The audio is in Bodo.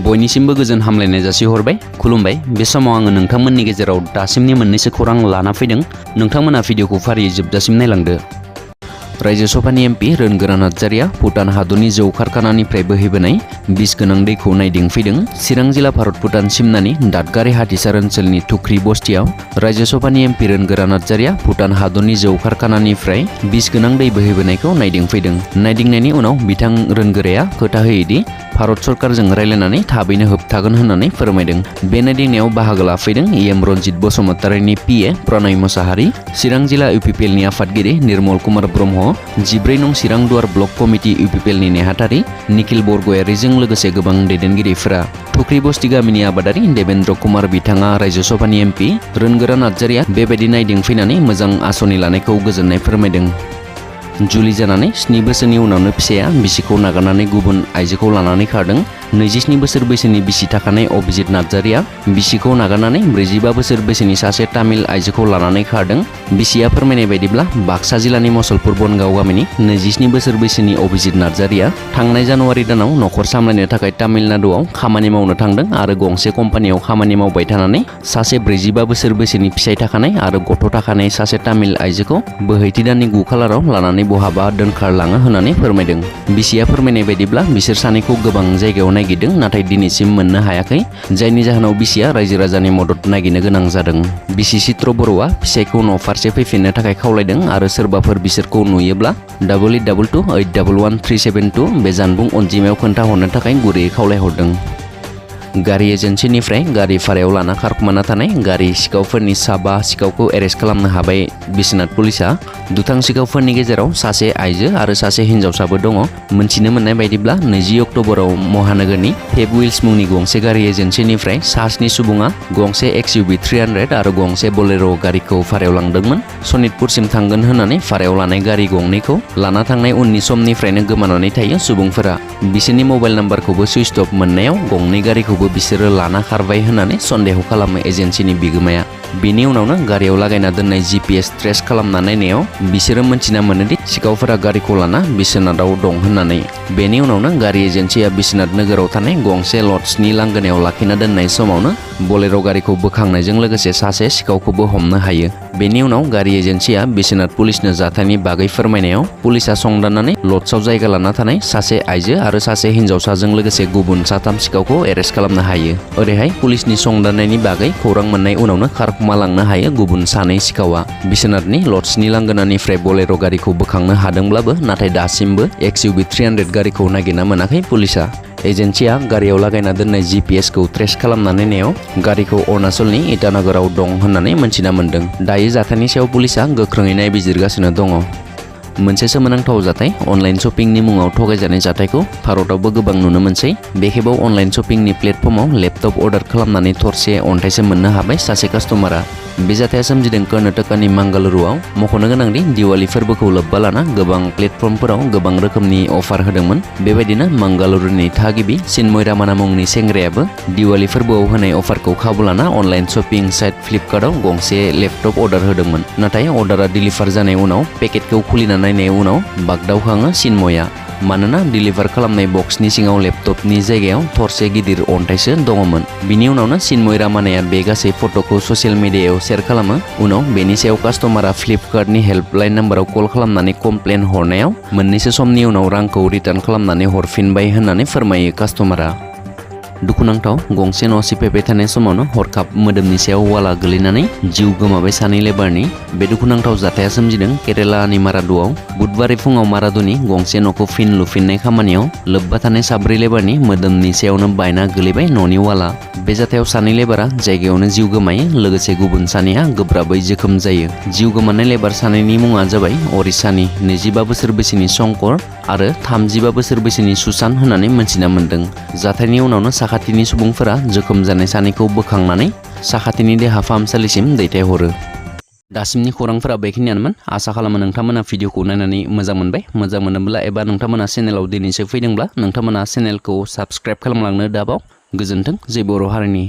बयनिसिमबो गोजोन हामलायनाय जासिहरबाय खुलुमबाय बे समाव आङो नोंथांमोननि गेजेराव दासिमनि मोननैसो खौरां लाना फैदों नोंथांमोना भिडिअखौ फारियै जोबजासिम नायलांदो रायजो सभानि एमपि रोनगोरा नार्जारिया भुटान हादरनि जौ कारखानानिफ्राय बोहैबोनाय बिस गोनां दैखौ नायदिंफैदों चिरां जिल्ला भारत भुटान सिमनानि दादगारि हाथिसार ओनसोलनि थुख्रि बस्तियाव रायजो सभानि एमपि रोनगोरा नार्जारिया भुटान हादरनि जौ कारखानानिफ्राय बिस गोनां दै बोहैबोनायखौ नायदिंफैदों नायदिंनायनि उनाव बिथां रोनगोराया खोथा होयोदि भारत सरकारजों रायलायनानै थाबैनो होबथागोन होननानै फोरमायदों बे नायदिंनायाव बाहागो लाफैदों एम रनजित बसुमतारीनि पिए प्रणय मोसाहारी चिरां जिल्ला इउपिपिएलनि आफादगिरि निर्मल कुमार ब्रह्म 14 नं चिरां दुवार ब्लक कमिटि इउपिपिएलनि नेहाथारि निखिल बरगयारीजों लोगोसे गोबां दैदेनगिरिफोरा थुख्रि बस्ति गामिनि आबादारि देवेन्द्र कुमार बिथाङा रायजो सभानि एमपि रोनगोरा नार्जारिया बेबायदि नायदिंफैनानै मोजां आसनि लानायखौ गोजोननाय फोरमायदों जुलि जानानै 7 बोसोरनि उनावनो फिसाया बिसिखौ नागारनानै गुबुन आइजोखौ लानानै खारदों 27 बोसोर बैसोनि बिसि थाखानाय अभिजित नार्जारिया बिसिखौ नागारनानै 45 बोसोर बैसोनि सासे तामिल आइजोखौ लानानै खारदों बिसिया फोरमायनाय बायदिब्ला बाक्सा जिल्लानि मसलपुर बनगाव गामिनि 27 बोसोर बैसोनि अभिजित नार्जारिया थांनाय जानुवारि दानाव नखर सामलायनो थाखाय तामिलनाडुआव खामानि मावनो थांदों आरो गंसे कम्पानियाव खामानि मावबाय थानानै सासे 45 बोसोर बैसोनि फिसाय थाखानाय आरो गथ' थाखानाय सासे तामिल आइजोखौ बोहैथि दाननि 9 खालाराव लानानै बहाबा दोनखारलाङो होननानै फोरमायदों बिसिया फोरमायनाय बायदिब्ला बिसोर सानैखौ गोबां जायगायाव नागिरदों नाथाय दिनैसिम मोननो हायाखै जायनि जाहोनाव बिसिया रायजो राजानि मदद नागिरनो गोनां जादों बिसि चित्र बर'आ फिसायखौ न' फारसे फैफिननो थाखाय खावलायदों आरो सोरबाफोर बिसोरखौ नुयोब्ला 8822872372 बे जानबुं अनजिमायाव खोन्थाहरनो थाखाय गुरैयै खावलायहरदों गारि एजेन्सिनिफ्राय गारि भारायाव लाना खारखुमाना थानाय गारि सिखावफोरनि साबा सिखावखौ एरेस्ट खालामनो हाबाय बिश्वनाथ पुलिसा दुथां सिखावफोरनि गेजेराव सासे आइजो आरो सासे हिन्जावसाबो दङ मोनथिनो मोननाय बायदिब्ला 20 अक्ट'बराव महानगरनि फेब विल्स मुंनि गंसे गारि एजेन्सिनिफ्राय सा 7 सुबुङा गंसे XUV 300 आरो गंसे बोलेर' गारिखौ भारायाव लांदोंमोन सनितपुरसिम थांगोन होननानै भारायाव लानाय गारि गंनैखौ लाना थांनाय उननि समनिफ्रायनो गोमानानै थायो सुबुंफोरा बिसोरनि मबाइल नाम्बारखौबो सुइच अफ मोननायाव गंनै गारिखौबो बिसोरो लाना खारबाय होननानै सन्देह खालामो एजेन्सिनि बिगोमाया बेनि उनावनो गारियाव लागायना दोननाय GPS ट्रेस खालामना नायनायाव बिसोरो मोनथिना मोनोदि सिखावफोरा गारिखौ लाना बिश्वनाथआव दं होननानै बेनि उनावनो गारि एजेन्सिया बिश्वनाथ नोगोराव थानाय गंसे लड्जनि लांगोनायाव लाखिना दोननाय समावनो बोलेर' गारिखौ बोखांनायजों लोगोसे सासे सिखावखौबो हमनो हायो बेनि उनाव गारि एजेन्सिया बिश्वनाथ पुलिसनो जाथायनि बागै फोरमायनायाव पुलिसा संदाननानै लड्जआव जायगा लाना थानाय सासे आइजो आरो सासे हिन्जावसाजों लोगोसे गुबुन 3 सिखावखौ एरेस्ट खालामनो हायो ओरैहाय पुलिसनि संदाननायनि बागै खौरां मोननाय उनावनो खारखुमालांनो हायो गुबुन 2 सिखावा बिश्वनाथनि लड्जनि लांगोनानिफ्राय बोलेर' गारिखौ बोखांनो हादोंब्लाबो नाथाय दासिमबो XUV 300 गारिखौ नागिरना मोनाखै पुलिसा एजेन्सिया गारियाव लागायना दोननाय GPSखौ ट्रेस खालामना नायनायाव गारिखौ अरुणाचलनि इटानगराव दं होननानै मोनथिना मोन्दों दायो जाथायनि सायाव पुलिसा गोख्रोङै नायबिजिरगासिनो दङ मोनसे सोमोनांथाव जाथाय अनलाइन शपिंनि मुङाव थगायजानाय जाथायखौ भारतावबो गोबां नुनो मोनसै बे खेबाव अनलाइन शपिंनि प्लेटफर्माव लेपटप अर्डार खालामनानै थरसे अन्थाइसो मोननो हाबाय सासे कास्टमारा बे जाथाया सोमजिदों कर्नाटकनि मांगालुरुआव मख'नो गोनांदि दिवाली फोरबोखौ लोब्बा लाना गोबां प्लेटफर्मफोराव गोबां रोखोमनि अफार होदोंमोन बेबायदिनो मांगालुरुनि थागिबि चिन्मय रामाना मुंनि सेंग्रायाबो दिवाली फोरबोआव होनाय अफारखौ खाबु लाना अनलाइन शपिं साइट फ्लिपकार्टआव गंसे लेपटप अर्डार होदोंमोन नाथाय अर्डारा डिलिभार जानाय उनाव पेकेटखौ खुलिना नायनाय उनाव बागदावखाङो चिन्मया मानोना डिलिभार खालामनाय बक्सनि सिङाव लेपटपनि जायगायाव थरसे गिदिर अन्थाइसो दङमोन बिनि उनावनो चिन्मय रामानाया बे गासै फट'खौ ससियेल मिडियायाव शेयार खालामो उनाव बेनि सायाव कास्टमारा फ्लिपकार्टनि हेल्पलाइन नाम्बाराव कल खालामनानै कमप्लेन हरनायाव मोननैसो समनि उनाव रांखौ रिटार्न खालामनानै हरफिनबाय होननानै फोरमायो कास्टमारा दुखुनांथाव गंसे न' सिफायबाय थानाय समावनो हरखाब मोदोमनि सायाव वाला गोलैनानै जिउ गोमाबाय 2 लेबारनि बे दुखुनांथाव जाथाया सोमजिदों केरेलानि मारादुआव बुधबारै फुङाव मारादुनि गंसे न'खौ फिन लुफिननाय खामानियाव लोब्बा थानाय 4 लेबारनि मोदोमनि सायावनो बायना गोलैबाय न'नि वाला बे जाथायाव 2 लेबारा जायगायावनो जिउ गोमायो लोगोसे गुबुन 2आ गोब्राबै जोखोम जायो जिउ गोमानाय लेबार 2नि मुङा जाबाय ओरिसानि 25 बोसोर बैसोनि शंकर आरो 35 बोसोर बैसोनि सुशान्त होननानै मोनथिना मोन्दों जाथायनि उनावनो साखाथिनि सुबुंफोरा जोखोम जानाय 2खौ बोखांनानै साखाथिनि देहा फाहामसालिसिम दैथायहरो दासिमनि खौरांफोरा बेखिनियानोमोन आसा खालामो नोंथांमोना भिडिअखौ नायनानै मोजां मोनबाय मोजां मोनोब्ला एबा नोंथांमोना चेनेलाव दिनैसो फैदोंब्ला नोंथांमोना चेनेलखौ साबस्क्राइब खालामलांनो दाबाव गोजोन्थों जय बर' हारिनि